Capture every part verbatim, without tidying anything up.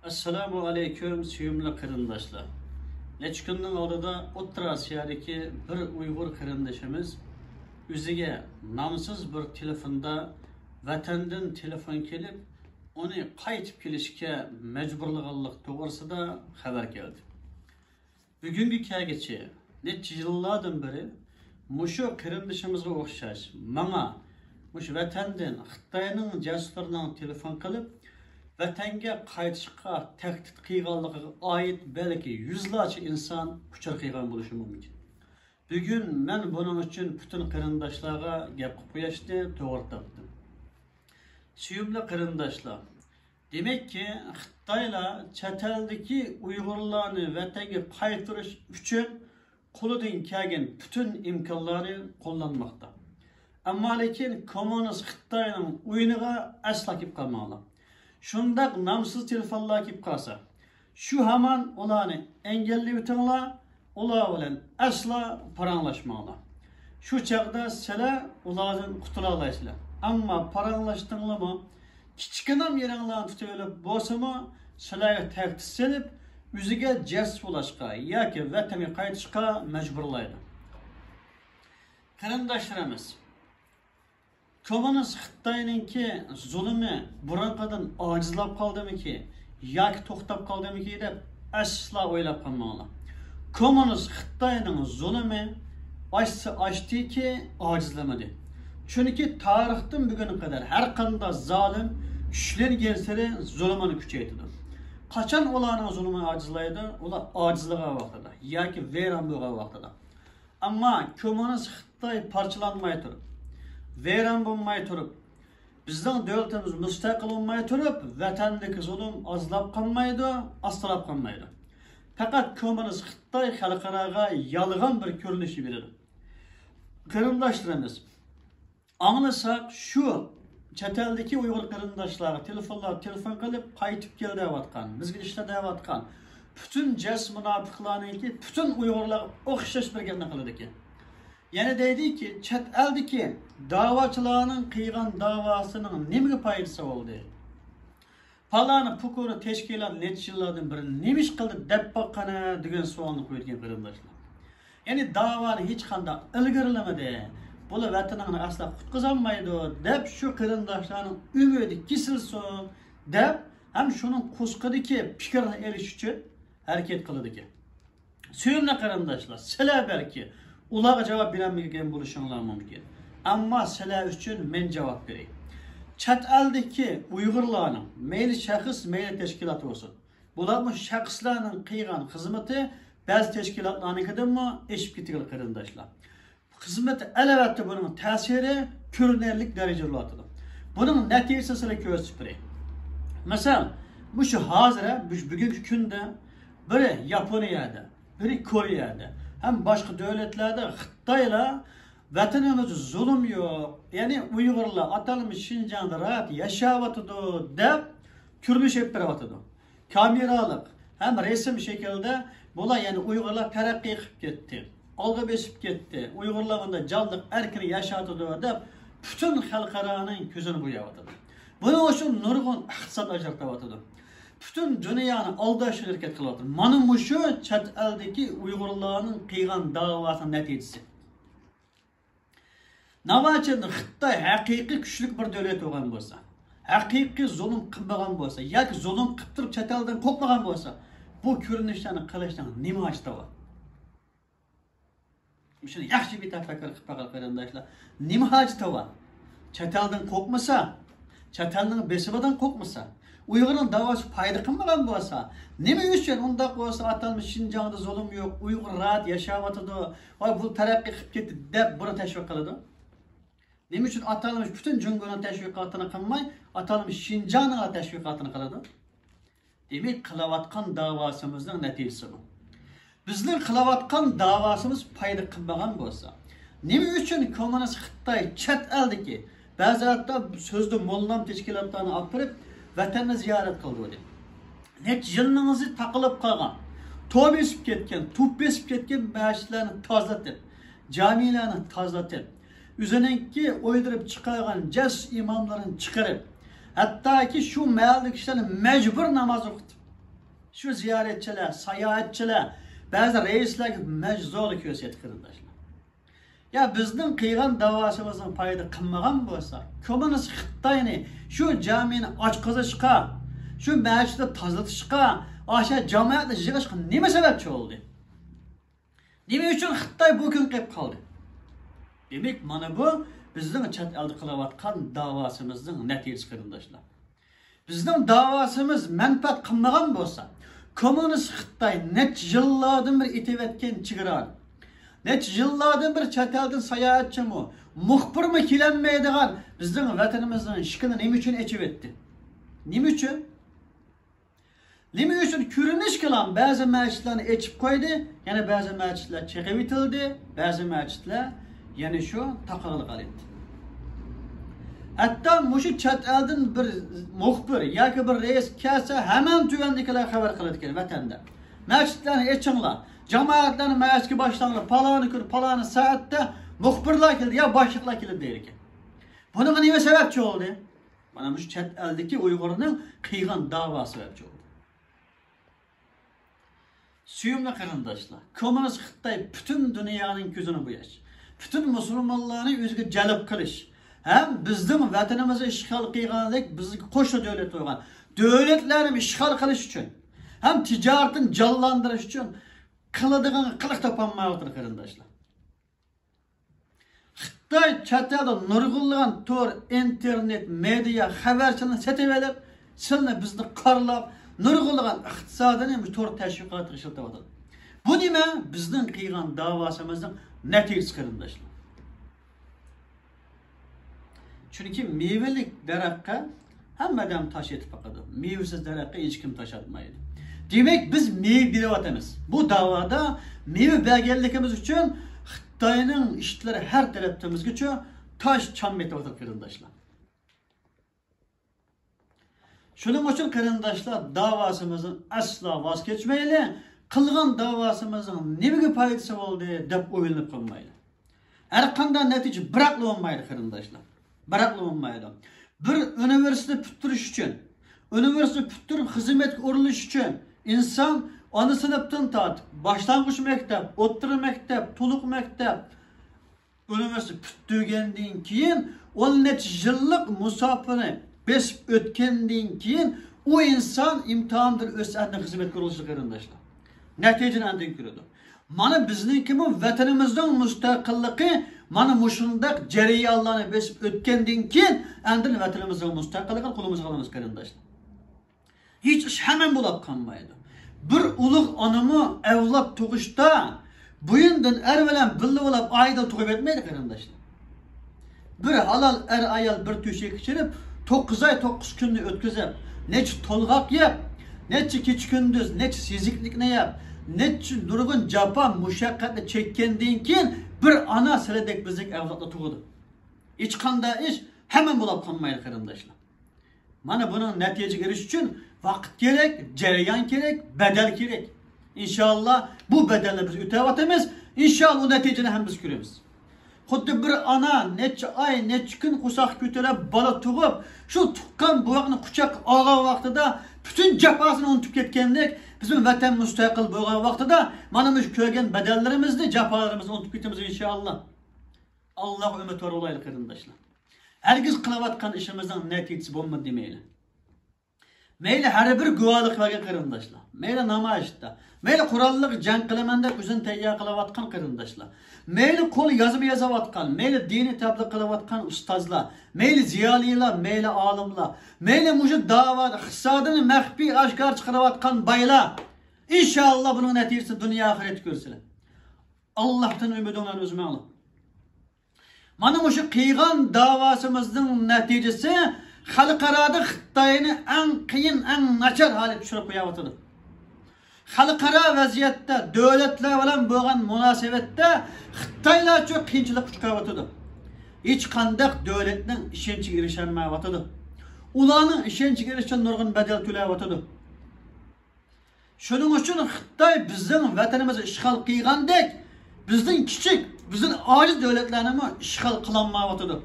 ئەسسالامۇ ئەلەيكۇم، سۆيۈملۈك قېرىنداشلار. نەچچە كۈننىڭ ئالدىدا ئوتتۇرا ئاسىيادىكى بىر ئۇيغۇر قېرىندىشىمىز ئۆزىگە نامسىز بىر تېلېفوندا ۋەتەندىن تېلېفون كېلىپ، ئۇنى قايتىپ كېلىشكە مەجبۇرلىغانلىق توغرىسىدا خەۋەر كەلدى. بۈگۈنگە كەلگۈچە نەچچە يىللاردىن بېرى مۇشۇ قېرىندىشىمىزغا ئوخشاش ماڭا مۇشۇ ۋەتەندىن خىتاينىڭ جاسۇسلىرىنىڭ تېلېفون قىلىپ، ۋەتەنگە قايتىشقا تەھدىت قىلغانلىقىغا ئائىت بەلكى يۈزلارچە ئىنسان ئۇچۇر قىلغان بولۇشى مۇمكىن. بۈگۈن مەن بۇنىڭ ئۈچۈن پۈتۈن قېرىنداشلارغا گەپ قىلىپ قويۇشنى توغرا تاپتىم. سۆيۈملۈك قېرىنداشلار، دېمەككى، خىتايلار چەت ئەلدىكى ئۇيغۇرلارنى ۋەتەنگە قايتۇرۇش ئۈچۈن قولىدىن كەلگەن پۈتۈن ئىمكانلارنى قوللانماقتا. ئەمما لېكىن كوممۇنىست خىتاينىڭ ئويۇنىغا ئەسلا كېلىپ قالماڭلار. شۇنداق نامسىز تېلېفونلار كېلىپ قالسا، شۇ ھامان ئۇلارنى ئەنگىللىۋېتىڭلار، ئۇلار بىلەن ئەسلا پاراڭلاشماڭلار. شۇ چاغدا سىلەر ئۇلاردىن قۇتۇلالايسىلەر. ئەمما پاراڭلاشتىڭلارمۇ، كىچىككىنە يېرىڭلارنى تۇتۇۋېلىپ بولسىمۇ، سىلەرگە تەھدىت سېلىپ، ئۆزىگە جاسۇس بولۇشقا ياكى ۋەتەنگە قايتىشقا مەجبۇرلايدۇ. قېرىنداشلىرىمىز، كوممۇنىست خىتاينىڭكى زۇلۇمى بۇرۇنقىدىن ئاجىزلاپ قالدىمىكى ياكى توختاپ قالدىمىكى دەپ ئەسلا ئويلاپ قالماڭلار. كوممۇنىست خىتاينىڭ زۇلۇمى ئاشسا ئاشتىكى، ئاجىزلىمىدى. چۈنكى تارىختىن بۈگۈنگە قەدەر ھەر قانداق زالىم كۈچلەنگەنسېرى زۇلۇمىنى كۈچەيتىدۇ. قاچان ئۇلارنىڭ زۇلۇمى ئاجىزلايدۇ؟ ئۇلار ئاجىزلىغان ۋاقتىدا ياكى ۋەيران بولغان ۋاقتىدا. ئەمما كوممۇنىست خىتاي پارچىلانماي تۇرۇپ، ۋەيران بولماي تۇرۇپ، بىزنىڭ دۆلىتىمىز مۇستەقىل بولماي تۇرۇپ، ۋەتەندىكى زۇلۇم ئازلاپ قالمايدۇ، ئاستىلاپ قالمايدۇ. پەقەت كوممۇنىست خىتاي خەلقئاراغا يالغان بىر كۆرۈنۈش بېرىدۇ. قېرىنداشلىرىمىز، ئاڭلىساق، شۇ چەت ئەلدىكى ئۇيغۇر قېرىنداشلارغا تېلېفونلار، تېلېفون قىلىپ، قايتىپ كەل دەۋاتقان، بىزگە ئىشلە دەۋاتقان پۈتۈن جاسۇس مۇناپىقلارنىڭكى پۈتۈن ئۇيغۇرلارغا ئوخشاش بىر گەپنى قىلىدىكەن. يەنە دەيدىكى، چەت ئەلدىكى داۋاچىلارنىڭ قىلغان داۋاسىنىڭ نېمىگە پايدىسى بولدى؟ پالانى پۇكۇرى تەشكىلات نەچچە يىللاردىن بېرى نېمە ئىش قىلدى دەپ باققىنا دېگەن سوئالنى قويىدىكەن قېرىنداشلار. يەنى داۋانى ھېچقانداق ئىلگىرىلىمىدى، بۇلار ۋەتىنىڭنى ئەسلا قۇتقۇزالمايدۇ دەپ شۇ قېرىنداشلارنىڭ ئۈمىدى كېسىلسۇن دەپ ھەم شۇنىڭ قورسىقىدىكى پىكىرنى ئېلىش ئۈچۈن ھەرىكەت قىلىدىكەن. سۆيۈملۈك قېرىنداشلار، سىلەر بەلكى ئۇلارغا جاۋاب بېرەلمىگەن بولۇشۇڭلار مۇمكىن. ئەمما سىلەر ئۈچۈن مەن جاۋاب بېرەي. چەت ئەلدىكى ئۇيغۇرلارنىڭ مەيلى شەخس، مەيلى تەشكىلات بولسۇن، بۇلارمۇ شەخسلەرنىڭ قىلغان خىزمىتى بەزى تەشكىلاتلارنىڭكىدىنمۇ ئېشىپ كېتىدۇ قېرىنداشلار. خىزمىتى ئەلۋەتتە بۇنىڭ تەسىرى كۆرۈنەرلىك دەرىجىدە بولۇۋاتىدۇ. بۇنىڭ نەتىجىسىنى سىلەرگە كۆرسىتىپ بېرەي. مەسىلەن، مۇشۇ ھازىر، ھە، مۇشۇ بۈگۈنكى كۈندە بىرى ياپونىيەدە، بىرى كورېيەدە ھەم باشقا دۆلەتلەردە خىتايلار ۋەتىنىمىزدە زۇلۇم يوق، يەنى ئۇيغۇرلار ئاتالمىش شىنجاڭدا راھەت ياشاۋاتىدۇ دەپ كۆرۈنۈش ئېلىپ بېرىۋاتىدۇ. كامېرالىق ھەم رەسىم شەكلىدە بۇلار، يەنى ئۇيغۇرلار تەرەققىي قىلىپ كەتتى، ئالغا بېسىپ كەتتى، ئۇيغۇرلار مۇنداق جانلىق ئەركىن ياشاۋاتىدۇ دەپ پۈتۈن خەلقئارانىڭ كۆزىنى بوياۋاتىدۇ. بۇنىڭ ئۈچۈن نۇرغۇن ئىقتىساد ئاجرىتىۋاتىدۇ. پۈتۈن دۇنيانى ئالداش ھەرىكەت قىلىۋاتىدۇ. مانا مۇشۇ چەت ئەلدىكى ئۇيغۇرلارنىڭ قىلغان داۋاسىنىڭ نەتىجىسى. ناۋاچىندا خىتاي ھەقىقىي كۈچلۈك بىر دۆلەت بولغان بولسا، ھەقىقىي زۇلۇم قىلمىغان بولسا ياكى زۇلۇم قىلىپ تۇرۇپ چەت ئەلدىن قورقمىغان بولسا، بۇ كۆرۈنۈشلەرنى قىلىشنىڭ نېمە ھاجىتى بار؟ مۇشۇنى ياخشى بىر تەپەككۇر قىلىپ باقايلى قېرىنداشلار. نېمە ھاجىتى بار؟ چەت ئەلدىن قورقمىسا، چەت ئەلنىڭ بېسىمىدىن قورقمىسا، ئۇيغۇرنىڭ داۋاسى پايدا قىلمىغان بولسا، نېمە ئۈچۈن ئۇنداق بولسا ئاتالمىش شىنجاڭدا زۇلۇم يوق، ئۇيغۇر راھەت ياشاۋاتىدۇ، ۋاي بۇ تەرەققىي قىلىپ كەتتى دەپ بۇنى تەشۋىق قىلىدۇ؟ نېمە ئۈچۈن ئاتالمىش پۈتۈن جۇڭگونىڭ تەشۋىقاتىنى قىلماي، ئاتالمىش شىنجاڭنىڭلا تەشۋىقاتىنى قىلىدۇ؟ دېمەك، قىلىۋاتقان داۋاسىمىزنىڭ نەتىجىسى بۇ. بىزنىڭ قىلىۋاتقان داۋاسىمىز پايدا قىلمىغان بولسا، نېمە ئۈچۈن كوممۇنىست خىتاي چەت ئەلدىكى، بەزى ھەتتا سۆزدە موللام تەشكىلاتلارنى ئاپىرىپ، ۋەتەننى زىيارەت قىلدۇردى؟ نەچچە يىلنىڭ ئىزى تاقىلىپ قالغان، توم بېسىپ كەتكەن، توپ بېسىپ كەتكەن مەسچىتلەرنى تازىلىتىپ، جامىلەرنى تازىلىتىپ، ئۆزىنىڭكى ئويدۇرۇپ چىقارغان جاسۇس ئىماملىرىنى چىقىرىپ، ھەتتاكى شۇ مەھەللىدىكى كىشىلەرنى مەجبۇر ناماز ئوقۇتۇپ، شۇ زىيارەتچىلەر، ساياھەتچىلەر بەزى رەئىسلەرگە مەجزۇلۇق كۆرسەتتى، قېرىنداشلار. يا بىزنىڭ قىلغان داۋاسىمىزنىڭ پايدا قىلمىغان بولسا، كوممۇنىست خىتاينى شۇ جامىنى ئاچقۇزۇشقا، شۇ مەسچىتنى تازىلىتىشقا، ئاشۇ جامائەتنى يىغىشقا نېمە سەۋەبچى بولدى؟ نېمە ئۈچۈن خىتاي بۇ كۈنگە قېلىپ قالدى؟ دېمەك، مانا بۇ بىزنىڭ چەت ئەلدە قىلىۋاتقان داۋاسىمىزنىڭ نەتىجىسى، قېرىنداشلار. بىزنىڭ داۋاسىمىز مەنپەئەت قىلمىغان بولسا، كوممۇنىست خىتاي نەچچە يىللاردىن بېرى ئېتىۋەتكەن چېگرانى، نەچچە يىللاردىن بېرى چەت ئەلدىن ساياھەتچىمۇ، مۇخبىرمۇ كېلەلمەيدىغان بىزنىڭ ۋەتىنىمىزنىڭ ئىشىكىنى نېمە ئۈچۈن ئېچىۋەتتى؟ نېمە ئۈچۈن؟ نېمە ئۈچۈن كۆرۈنۈشكىلا بەزى مەسچىتلەرنى ئېچىپ قويدى، يەنە بەزى مەسچىتلەر چېقىۋېتىلدى، بەزى مەسچىتلەر يەنە شۇ تاقىغىلى قالدى. ھەتتا مۇشۇ چەت ئەلدىن بىر مۇخبىر ياكى بىر رەئىس كەلسە، ھەمەن تۆۋەندىكىلەر خەۋەر قىلىدىكەن ۋەتەندە. مەسچىتلەرنى ئېچىڭلار، جامائەتلەرنى مەسچىتكە باشلاڭلار، پالانى كۈن، پالانى سائەتتە مۇخبىرلار كېلىدۇ يا باشلىقلار كېلىدۇ دەيدىكەن. بۇنىڭغا نېمە سەۋەبچى بولدى؟ مانا مۇشۇ چەت ئەلدىكى ئۇيغۇرنىڭ قىلغان داۋاسى سەۋەبچى بولدى. سۆيۈملۈك قېرىنداشلار، كوممۇنىست خىتاي پۈتۈن دۇنيانىڭ كۆزىنى بوياش، پۈتۈن مۇسۇلمانلارنى ئۆزىگە جەلپ قىلىش ھەم بىزنىڭ ۋەتىنىمىزنى ئىشغال قىلغاندەك بىزگە قوشنا دۆلەت بولغان دۆلەتلەرنى ئىشغال قىلىش ئۈچۈن ھەم تىجارىتىنى جانلاندۇرۇش ئۈچۈن قىلىدىغان قىلىق تاپالمايۋاتىدۇ، قېرىنداشلار. خىتاي چەت ئەلدە نۇرغۇنلىغان تور، ئىنتېرنېت، مېدىيا، خەۋەرچىلەرنى سېتىۋېلىپ، سىلىنى، بىزنى قارىلاپ، نۇرغۇنلىغان ئىقتىسادىنى مۇشۇ تور تەشۋىقاتىغا ئىشلىتىۋاتىدۇ. بۇ نېمە؟ بىزنىڭ قىلغان داۋاسىمىزنىڭ نەتىجىسى، قېرىنداشلار. چۈنكى مېۋىلىك دەرەخكە ھەممە ئادەم تاش ئېتىپ باقىدۇ. مېۋىسىز دەرەخكە ھېچكىم تاش ئاتمايدۇ. دېمەك، بىز مېۋە بېرىۋاتىمىز. بۇ داۋادا مېۋە بەرگەنلىكىمىز ئۈچۈن خىتاينىڭ ئىتلىرى ھەر تەرەپتىن بىزگىچە تاش چانما ئېتىۋاتىدۇ، قېرىنداشلار. شۇنىڭ ئۈچۈن، قېرىنداشلار، داۋاسىمىزدىن ئەسلا ۋاز كەچمەيلى، قىلغان داۋاسىمىزنىڭ نېمىگە پايدىسى بولدى دەپ ئويلىنىپ قالمايلى. ھەرقانداق نەتىجە بىراقلا بولمايدۇ، قېرىنداشلار. بىراقلا بولمايدۇ. بىر ئۇنىۋېرسىتېتنى پۈتتۈرۈش ئۈچۈن، ئۇنىۋېرسىتېتنى پۈتتۈرۈپ خىزمەتكە ئورۇنلىشىش ئۈچۈن ئىنسان ئانا سىنىپتىن تارتىپ، باشلانغۇچ مەكتەپ، ئوتتۇرا مەكتەپ، تولۇق مەكتەپ، ئۇنىۋېرسىتېت پۈتتۈرگەندىن كېيىن، ئون نەچچە يىللىق مۇساپىنى بېسىپ ئۆتكەندىن كېيىن، ئۇ ئىنسان ئىمتىھاندىن ئۆتسە ئاندىن خىزمەتكە ئورۇنلىشىدۇ، قېرىنداشلار. نەتىجىنى ئاندىن كۆرىدۇ. مانا بىزنىڭكىمۇ ۋەتىنىمىزنىڭ مۇستەقىللىقى مانا مۇشۇنداق جەريانلارنى بېسىپ ئۆتكەندىن كېيىن، ئاندىن ۋەتىنىمىزنىڭ مۇستەقىللىقىنى قولىمىزغا ئالىمىز، قېرىنداشلار. ھېچ ئىش ھەمەن بولاپ قالمايدۇ. بىر ئۇلۇغ ئانىمۇ ئەۋلاد تۇغۇشتا بويۇندىن ئەر بىلەن بىللە بولاپ ئائىلە تۇغۇپ يەتمەيدۇ، قېرىنداشلار. بىر ھالال ئەر-ئايال بىر تۆشەككە چىرىپ، توققۇز ئاي توققۇز كۈننى ئۆتكۈزۈپ، نەچچە تولغاق يەپ، نەچچە كېچە-كۈندۈز، نەچچە سېزىكلىكنى يەپ، نەچچە نۇرغۇن جاپا مۇشەققەتنى چەككەندىن كېيىن، بىر ئانا سىلىدەك بىزدەك ئەۋلادنى تۇغىدۇ. ھېچقانداق ئىش ھەمەن بولاپ قالمايدۇ، قېرىنداشلار. مانا بۇنىڭ نەتىجىگە ئېرىشىش ئۈچۈن ۋاقىت كېرەك، جەريان كېرەك، بەدەل كېرەك. ئىنشاللا بۇ بەدەلنى بىز ئۆتەۋاتىمىز. ئىنشاللا ئۇ نەتىجىنى ھەممىمىز كۆرىمىز. خۇددى بىر ئانا نەچچە ئاي، نەچچە كۈن قورساق كۆتۈرۈپ بالا تۇغۇپ، شۇ تۇغقان بوۋاقنى قۇچاققا ئالغان ۋاقتىدا پۈتۈن جاپاسىنى ئۇنتۇپ كەتكەندەك، بىزمۇ ۋەتەن مۇستەقىل بولغان ۋاقتىدا مانا مۇشۇ كۆرگەن بەدەللىرىمىزنى، جاپالىرىمىزنى ئۇنتۇپ كېتىمىز ئىنشاللا. ئاللاغا ئۈمىدۋار بولايلى، قېرىنداشلار. ھەرگىز قىلىۋاتقان ئىشىمىزنىڭ نەتىجىسى بولمىدى دېمەيلى. مەيلى ھەر بىر گۇۋاھلىق بەرگەن قېرىنداشلار، مەيلى نامايىشتا، مەيلى قوراللىق جەڭ قىلىمەن دەپ ئۆزىنى تەييار قىلىۋاتقان قېرىنداشلار، مەيلى قول يازما يازىۋاتقان، مەيلى دىنىي تەبلىغ قىلىۋاتقان ئۇستازلار، مەيلى زىيالىيلار، مەيلى ئالىملار، مەيلى مۇشۇ داۋا ئىقتىسادىنى مەخپىي ئاشكارا چىقىرىۋاتقان بايلار، ئىنشاللا بۇنىڭ نەتىجىسىنى دۇنيا ئاخىرەتتە كۆرىسىلەر. ئاللاھتىن ئۈمىدىڭلارنى ئۈزمەڭلار. مانا مۇشۇ قىلغان داۋاسىمىزنىڭ نەتىجىسى خەلقئارادا خىتاينى ئەڭ قىيىن، ئەڭ ناچار ھالەتكە چۈشۈرۈپ قويۇۋاتىدۇ. خەلقئارا ۋەزىيەتتە، دۆلەتلەر بىلەن بولغان مۇناسىۋەتتە خىتايلارچۇ قىيىنچىلىققا ئۇچراۋاتىدۇ. ھېچقانداق دۆلەتنىڭ ئىشەنچىگە ئېرىشەلمەيۋاتىدۇ. ئۇلارنىڭ ئىشەنچىگە ئېرىشىش ئۈچۈن نۇرغۇن بەدەل تۆلەۋاتىدۇ. شۇنىڭ ئۈچۈن خىتاي بىزنىڭ ۋەتىنىمىزنى ئىشغال قىلغاندەك، بىزدىن كىچىك، بىزدىن ئاجىز دۆلەتلەرنىمۇ ئىشغال قىلالمايۋاتىدۇ.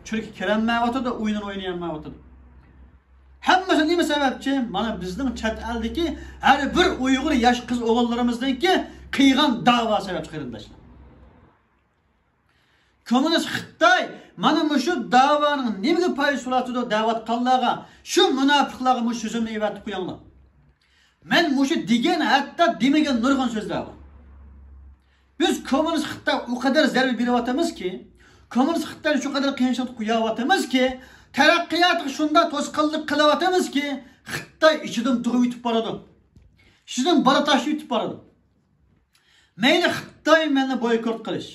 چۈنكى كىرەلمەيۋاتىدۇ، ئويۇنىنى ئوينىيالمايۋاتىدۇ. ھەممىسى نېمە سەۋەبچى؟ مانا بىزنىڭ چەت ئەلدىكى ھەر بىر ئۇيغۇر ياش قىز ئوغۇللىرىمىزنىڭكى قىلغان داۋا سەۋەبچى، قېرىنداشلار. كوممۇنىست خىتاي مانا مۇشۇ داۋانىڭ نېمىگە پايدىسى بولۇۋاتىدۇ دەۋاتقانلارغا، شۇ مۇناپىقلارغا مۇشۇ سۆزۈمنى ئېۋەتىپ قويۇڭلار. مەن مۇشۇ دېگەن، ھەتتا دېمىگەن نۇرغۇن سۆزلەر بار. بىز كوممۇنىست خىتايغا ئۇ قەدەر زەربە بېرىۋاتىمىزكى، كوممۇنىست خىتاينى شۇ قەدەر قىيىنچىلىقتا قويۇۋاتىمىزكى، تەرەققىياتىغا شۇنداق توسقۇنلۇق قىلىۋاتىمىزكى، خىتاي ئىچىدىن تۇغۇپ يېتىپ بارىدۇ. ئىچىدىن بالا تاشلىۋېتىپ بارىدۇ. مەيلى خىتاي مەننى بويكوت قىلىش،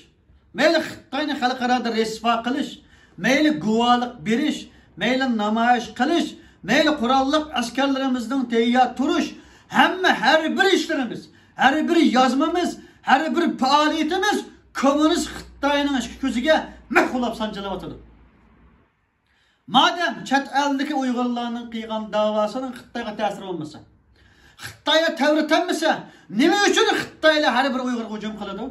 مەيلى خىتاينى خەلقئارادا رەسۋا قىلىش، مەيلى گۇۋاھلىق بېرىش، مەيلى نامايىش قىلىش، مەيلى قوراللىق ئەسكەرلىرىمىزنىڭ تەييار تۇرۇش، ھەممە ھەر بىر ئىشلىرىمىز، ھەر بىر يازمىمىز، ھەر بىر پائالىيىتىمىز كوممۇنىست خىتاينىڭ ئىككى كۆزىگە مىخ بولاپ سانجىلىۋاتىدۇ. مادەم چەت ئەلدىكى ئۇيغۇرلارنىڭ قىلغان داۋاسىنىڭ خىتايغا تەسىرى بولمىسا، خىتايغا تەۋرىتەلمىسە، نېمە ئۈچۈن خىتايلار ھەر بىر ئۇيغۇرغا ھۇجۇم قىلىدۇ؟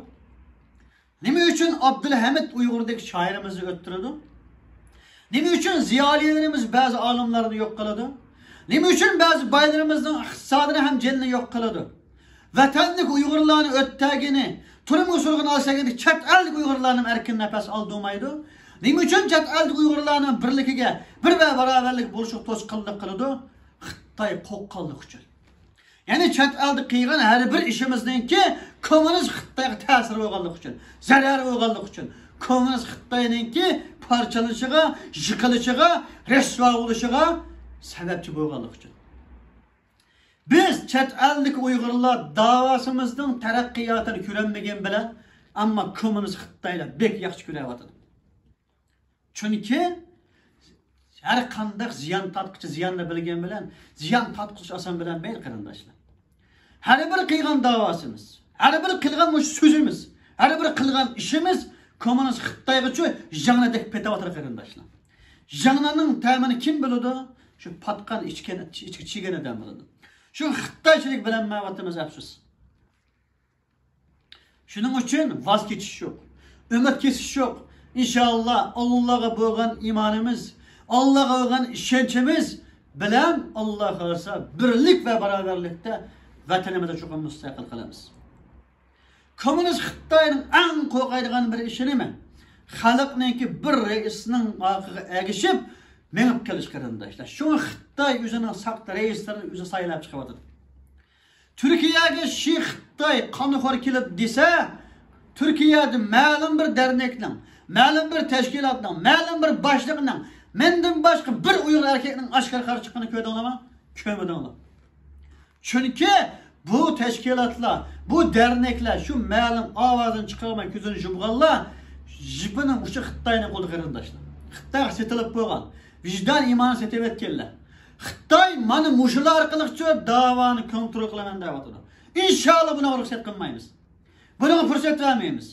نېمە ئۈچۈن ئابدۇلھەمىد ئۇيغۇردەك شائىرىمىزنى ئۆلتۈرىدۇ؟ نېمە ئۈچۈن زىيالىيلىرىمىز، بەزى ئالىملارنى يوق قىلىدۇ؟ نېمە ئۈچۈن بەزى بايلىرىمىزنىڭ ئىقتىسادىنى ھەم جېنىنى يوق قىلىدۇ؟ ۋەتەندىكى ئۇيغۇرلارنى ئۆتتەگىنى، تۈرمىگە سولغىن ئالساگىنى چەت ئەلدىكى ئۇيغۇرلارنىمۇ ئەركىن نەپەس ئالدۇرمايدۇ؟ نېمە ئۈچۈن چەت ئەلدىكى ئۇيغۇرلارنىڭ بىرلىكىگە، بىر ۋە باراۋەرلىك بولۇشىغا توسقۇنلۇق قىلىدۇ؟ خىتاي قورققانلىقى ئۈچۈن. يەنى چەت ئەلدە قىلغان ھەر بىر ئىشىمىزنىڭكى كوممۇنىست خىتايغا تەسىرى بولغانلىقى ئۈچۈن، زەرەرى بولغانلىقى ئۈچۈن، كوممۇنىست خىتاينىڭكى پارچىلىنىشىغا، يىقىلىشىغا، رەسۋا بولۇشىغا سەۋەبچى بولغانلىقى ئۈچۈن. بىز چەت ئەلدىكى ئۇيغۇرلار داۋاسىمىزنىڭ تەرەققىياتىنى كۆرەلمىگەن بىلەن، ئەمما كوممۇنىست خىتايلار بەك ياخشى كۆرۈۋاتىدۇ. چۈنكى ھەر قانداق زىيان تارتقۇچى زىياننى بىلگەن بىلەن، زىيان تارتقۇچى ئاسان بىلەلمەيدۇ، قېرىنداشلار. ھەر بىر قىلغان داۋاسىمىز، ھەر بىر قىلغان مۇشۇ سۆزىمىز، ھەر بىر قىلغان ئىشىمىز كوممۇنىست خىتايغىچۇ ژاڭنىدەك پېتىۋاتىدۇ، قېرىنداشلار. ژاڭنىنىڭ تەمىنى كىم بىلىدۇ؟ شۇ پاتقان، ئىچكەن، ئىچ-، ئىچىگە چىگەن ئادەم بىلىدۇ. شۇ خىتايچىلىك بىلەلمەيۋاتىمىز، ئەپسۇس. شۇنىڭ ئۈچۈن ۋاز كېچىش يوق، ئۈمىد كېسىش يوق. ئىنشائاللا، ئاللاغا بولغان ئىمانىمىز، ئاللاغا بولغان ئىشەنچىمىز بىلەن، ئاللا خالىسا، بىرلىك ۋە باراۋەرلىكتە ۋەتىنىمىزنى چوقۇم مۇستەقىل قىلىمىز. كوممۇنىست خىتاينىڭ ئەڭ قورقايدىغان بىر ئىشى نېمە؟ خەلقنىڭكى بىر رەئىسنىڭ ئارقىغا ئەگىشىپ مېڭىپ قېلىش، قېرىنداشلار. شۇڭا خىتاي ئۆزىنىڭ ساختا رەئىسلىرىنى ئۆزى سايلاپ چىقىۋاتىدۇ. تۈركىيەگە شى خىتاي قانخور كېلىدۇ دېسە، تۈركىيەدە مەلۇم بىر دەرنەكنىڭ، مەلۇم بىر تەشكىلاتنىڭ، مەلۇم بىر باشلىقنىڭ، مەندىن باشقا بىر ئۇيغۇر ئەركەكنىڭ ئاشكارا قارشى چىققىنىنى كۆردۈڭلارمۇ؟ كۆرمىدىڭلار. چۈنكى بۇ تەشكىلاتلار، بۇ دەرنەكلەر شۇ مەلۇم ئاۋازىنى چىقارماي كۆزىنى يۇمغانلار يىپىنى مۇشۇ خىتاينىڭ قولىدا، قېرىنداشلار. خىتايغا سېتىلىپ بولغان، ۋىجدان ئىمانى سېتىۋەتكەنلەر. خىتاي مانا مۇشۇلار ئارقىلىقچۇ داۋانى كونترول قىلىمەن دەۋاتىدۇ. ئىنشاللا بۇنىڭغا رۇخسەت قىلمايمىز. بۇنىڭغا پۇرسەت بەرمەيمىز.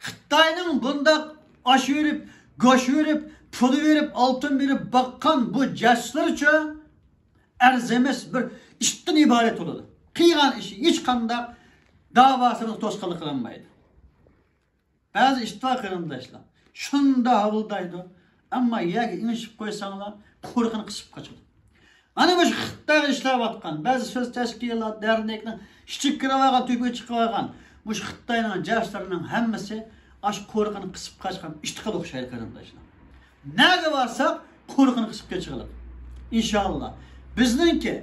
خىتاينىڭ بۇنداق ئاش بېرىپ، گۆش بېرىپ، پۇل بېرىپ، ئالتۇن بېرىپ باققان بۇ جاسۇسلىرىچۇ ئەرزىمەس بىر ئىتتىن ئىبارەت بولىدۇ. قىلغان ئىشى ھېچقانداق داۋاسىنىڭ توسقۇنلۇقى قىلىنمايدۇ. بەزى ئىت بار، قېرىنداشلار، شۇنداق ھاۋۇلدايدۇ، ئەمما يەرگە ئېڭىشىپ قويساڭلار، قۇيرۇقىنى قىسىپ قاچىدۇ. مانا مۇشۇ خىتايغا ئىشلەۋاتقان بەزى سۆز تەشكىلات، دەرنەكنىڭ ئىچىگە كىرىۋالغان، تۆپىگە چىقىۋالغان مۇشۇ خىتاينىڭ جاسۇسلىرىنىڭ ھەممىسى ئاشۇ قۇيرۇقىنى قىسىپ قاچقان ئىتقا ئوخشايدۇ، قېرىنداشلار. نەگە بارساق، قۇيرۇقىنى قىسىپ قېچىغلىق. ئىنشاللا، بىزنىڭكى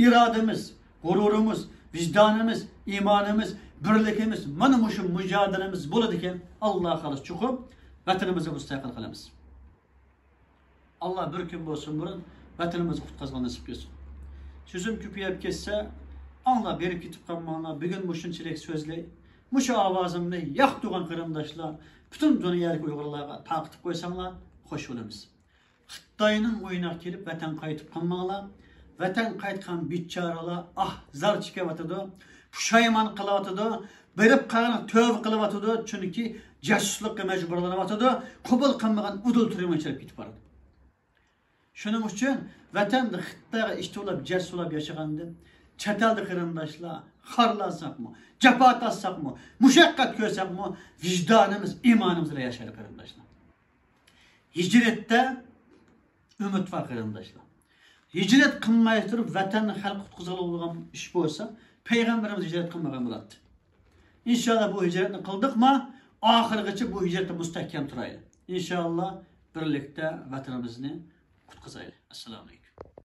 ئىرادىمىز، غۇرۇرىمىز، ۋىجدانىمىز، ئىمانىمىز، بىرلىكىمىز، مانا مۇشۇ مۇجادىلىمىز بولىدىكەن، ئاللا خالىسا چوقۇم ۋەتىنىمىزنى مۇستەقىل قىلىمىز. ئاللا بىر كۈن بولسۇن بۇرۇن ۋەتىنىمىزنى قۇتقۇزغان نېسىپ قىلسۇن. سۆزۈم كۆپىيىپ كەتسە، ئاڭلاپ بېرىپ كېتىپ قالماڭلار. بۈگۈن مۇشۇنچىلىك سۆزلەي. مۇشۇ ئاۋازىمنى ياقتۇرغان قېرىنداشلار، پۈتۈن دۇنيادىكى ئۇيغۇرلارغا تارقىتىپ قويساڭلار، خوش بولىمىز. خىتاينىڭ ئويۇنىغا كېلىپ ۋەتەن قايتىپ قالماڭلار. ۋەتەن قايتقان بىچارىلار ئاھ، زار چېكىۋاتىدۇ، پۇشايمان قىلىۋاتىدۇ، بېرىپ قالغىنىغا تۆۋە قىلىۋاتىدۇ، چۈنكى جاسۇسلۇققا مەجبۇرلىنىۋاتىدۇ، قوبۇل قىلمىغان ئۇدۇل تۈرمىگە چىلىپ كېتىپ بارىدۇ. شۇنىڭ ئۈچۈن ۋەتەندە خىتايغا ئىت توۋلاپ، جاسۇس توۋلاپ ياشىغاندىن، چەت ئەلدە قېرىنداشلار خارلانساقمۇ، جاپا تارتساقمۇ، مۇشەققەت كۆرسەكمۇ، ۋىجدانىمىز، ئىمانىمىز بىلەن ياشايلى، قېرىنداشلار. ھىجرەتتە ئۈمىد بار، قېرىنداشلار. ھىجرەت قىلماي تۇرۇپ ۋەتەننى، خەلقنى قۇتقۇزغىلى بولىدىغان ئىش بولسا، پەيغەمبىرىمىز ھىجرەت قىلمىغان بولاتتى. ئىنشاللا بۇ ھىجرەتنى قىلدۇقما، ئاخىرغىچە بۇ ھىجرەتتە مۇستەھكەم تۇرايلى. ئىنشاللا بىرلىكتە ۋەتىنىمىزنى قۇتقۇزايلى. ئەسسالامۇ ئەلەيكۇم.